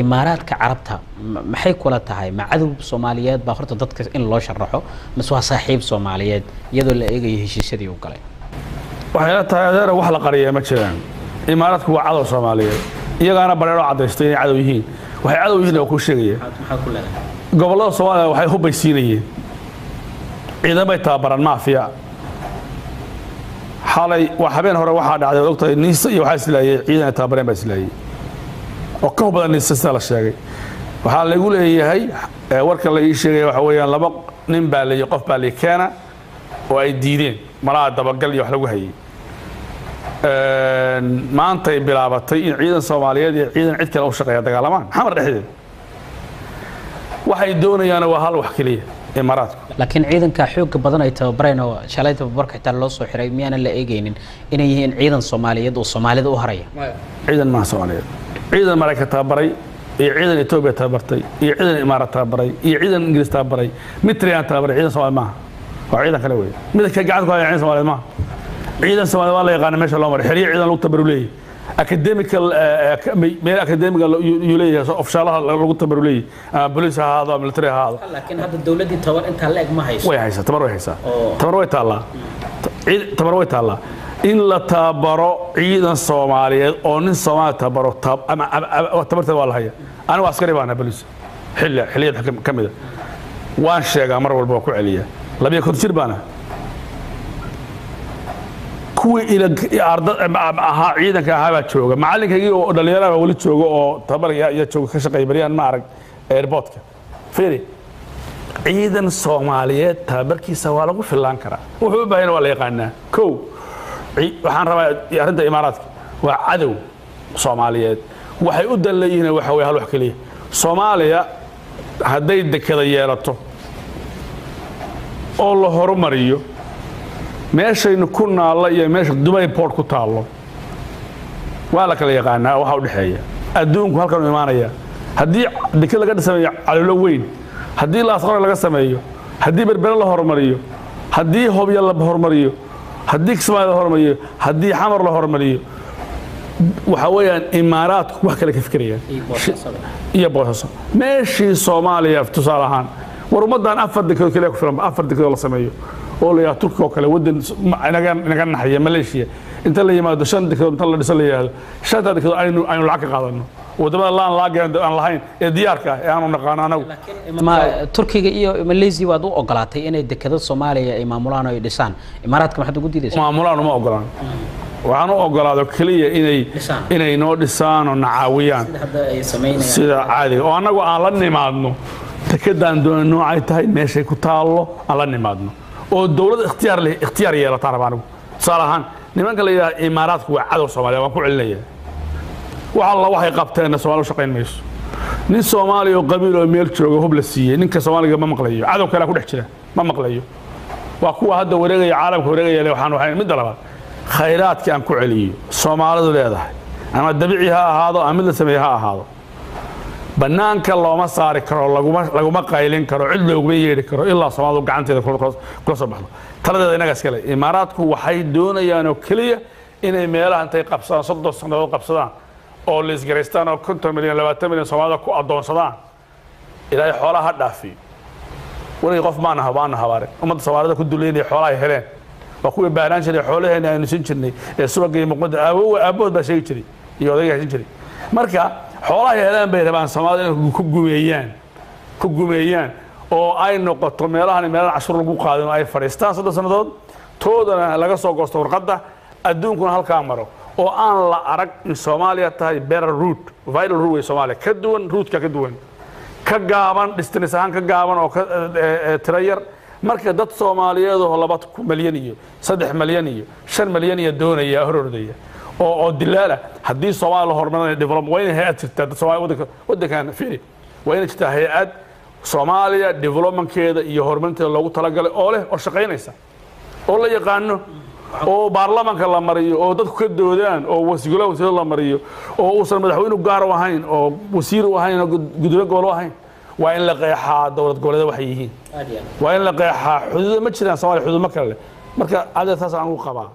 Imaaraadka Carabta maxay kula tahay? Ma cadow Soomaaliyeed baa horta dadka in loo sharaxo, mise waa saaxiib Soomaaliyeed iyadoo la eegayo heshiisyadii uu galay? Waxay la tahay, adeera, wax la qariyaa ma jiraan. Imaaraadku waa cadow Soomaaliyeed, iyagaana bareero caddaystay inay cadow yihiin. Waxay cadow yihiin oo kuu sheegaya. Maxaa ku leedahay? Gobollada Soomaaliya waxay hubbay siinayeen, ciidamay tababaran maafiya. Xalay waa habeen hore waxaa dhacday, waad ogtahay, Niise iyo waxaa islaayay ciidan ay tababareen baa islaayay oo ka hub badan Niise sida la sheegay. Waxaa lagu leeyahay, warka la ii sheegaya waxa weeyaan laba nin baa layi, qof baa layi keena oo ay diideen, malaha dabagal iyo wax lagu hayay. Maantay bilaabatay in ciidan Soomaaliyeed iyo ciidan cid kale u shaqeeya dagaalamaan Xamar dhexdeeda. Waxay doonayaan waa hal wax keliya Imaaraadku. Laakiin ciidanka xooga badan ay tababareen oo shalay tababarka xitaa loo soo xiray, miyaanan la eegaynin inay yihiin ciidan Soomaaliyeed oo Soomaalida u haraya? Ciidan maaha Soomaaliyeed. Ciidan Maraykan tababaray iyo ciidan Etoobiya tababartay iyo ciidan Imaaraad tababaray iyo ciidan Ingiriis tababaray, mid Taliyaan tababaray, ciidan Soomaali maaha, waa ciidan kale weeye. Midka gacanta ku haya ciidan Soomaaliyeed maaha. Ciidan Soomaaliyeed waa la yaqaana meesha loo maray, xeryo ciidan lagu tabaru leeyahay, academical, meel academiga yuu leeyahay, ofshaalaha lagu tabaru leeyahay, ama booliis ha ahaado ama military ha ahaado. Laakiin hadda dowladdii tabar intaa la eg ma hayso. Way haysaa, tabar way haysaa. Tabar way taallaa, tabar way taallaa. In la tababaro ciidan Soomaaliyeed oo nin Soomaali tababaro ama tabarteeda waa la haya. Anigu askari baan ahaa boliis xilli xilliyada ka mida, waan sheegaa mar walba, waan ku celiyaa, 52 jir baan ahaa. Kuwii ila arda ahaa ciidanka ahaa baa jooga, macalinkaygii oo dhalinyaraha baa weli jooga oo tababar yaa jooga ka shaqeeya baryaan ma arag airportka. Fiiri, ciidan Soomaaliyeed tababarkiisa waa lagu fillaan karaa, wuxuu u baahayna waa la yaqaanaa. Kow, waxaan rabaa arrinta Imaaraadka, waa cadow Soomaaliyeed. Waxay u dan leeyihiin waxa weye hal wax keliya: Soomaaliya hadday dekada yeelato oo la horumariyo, meeshaynu ku naallo iyo meesha Dubai Port ku taallo waa la kala yaqaanaa waxa u dhexeeya. Adduunku halkan u imaanaya. Haddii deked laga sameeyo Calulo weyn, haddii Laasqore laga sameeyo, haddii Berbere la horumariyo, haddii Hobyo la horumariyo, haddii Kismaayo la horumariyo, haddii Xamar la horumariyo, waxa weeyaan Imaaraadku wax kale ka fikirayaan iyo Boosaaso meeshii Soomaaliya. Tusaale ahaan, war ummaddan afar dekedood keliya ku filan, afar dekedood la sameeyo oo la yidhahdo Turkiga oo kale, waddan inaga naxaya, Malaysia inta la yimaado, shan dekedood inta la dhiso la yidhaahdo shanta dekedood aynu lacag ka qaadano, waddamada laan laageen aan lahayn ee diyaarka ah ee aanu naqaano anagu. Ma Turkiga iyo Malaysia waad u ogolaatay inay dekado Soomaaliya ay maamulaan oo ay dhisaan? Imaaraadka maxaad ugu diidaysaa? Maamulaan uma ogolaan, waxaan u ogolaado keliya inay Dhisaan. Inay noo dhisaan oo na caawiyaan. Sida hadda ay samaynayaan. Sida caadiga oo annagu aan la nimaadno dekedaan doona, noocay tahay, meeshay ku taallo aan la nimaadno oo dowlad ikhtiyaar leh ikhtiyaar yeelataan raba anigu. Tusaale ahaan, nimanka la yidhaha Imaaraadku waa cadow Soomaaliya, waan ku celinaya. Wax alla waxay qabteenna Soomaali u shaqayn mayso. Nin Soomaaliya oo qabiil oo meel jooga hub la siiyey, ninka Soomaaliga ma maqlayo, cadow kalea ku dhex jira ma maqlayo. Waa kuwa hadda wareegaya, caalamka wareegaya le. Waxaan waxayn midda labaad, khayraadkii aan ku celiyo Soomaalidu leedahay, ama dabiici ha ahaado ama mid la sameeye ha ahaado, bannaanka looma saari karo, laguma qaylin karo, cid looguma yeedhi karo ilaa Soomaalidu gacanteeda kula soo baxdo taladeeda. Innaga iskale. Imaaraadku waxay doonayaan oo keliya inay meelaha intay qabsadaan, 30 sannadood qabsadaan oo la isgaraystaan oo 50 milyan, 20 milyan Soomaalida ku addoonsadaan. Ilaahay xoolaha ha dhaafiyo. Weligii qof maana habaarin. Ummadda Soomaalida ku duleynaya xoolaha ay heleen waa kuwii baaraan jiray xoolaheena aynu siin jirnay ee subagga iyo muqmadda aawowa aabbahood baa sheegi jiray iyo odayga haysan jiray. Marka xoolaha ay heleen bay rabaan Soomaalida inay ku gumeeyaan oo ay noqoto meelahan meelahan cashuur lagu qaadin oo ay fadhiistaan 30 sannadood, toodana laga soo goosto warqadda, adduunkuna halkaa maro oo aan la arag in Soomaaliya tahay better route, vital route way Soomaaliya ka duwan, route-ka ka duwan, ka gaaban, distance ahaan ka gaaban oo ka tiro yar. Marka dad Soomaaliyeed oo 2 malyan iyo 3 malyan iyo 5 malyan iyo doonaya hor ordaya oo dilaala, haddii Soomaaliya la horumarinayo development, waa inay hay-ad jirtaa dad Soomaaliya waddankan. Fiiri, waa inay jirtaa hay-ad Soomaaliya developmentkeeda iyo horumarinteeda loogu talagalay oo leh oo shaqaynaysa oo la yaqaano oo baarlamaanka la mariyo oo dadku ka doodaan oo wasiigolaha wasiirada la mariyo oo uusan madaxweynu gaar u ahayn oo wasiir u ahayn oo gudoomiye gobol u ahayn. Waa in la qeexaa dowlad goboleeda waxay yihiin, waa in la qeexaa xuduudo. Ma jiraan Soomaaliya xuduud ma kale leh. Marka adeer, taas aan ugu qabaa.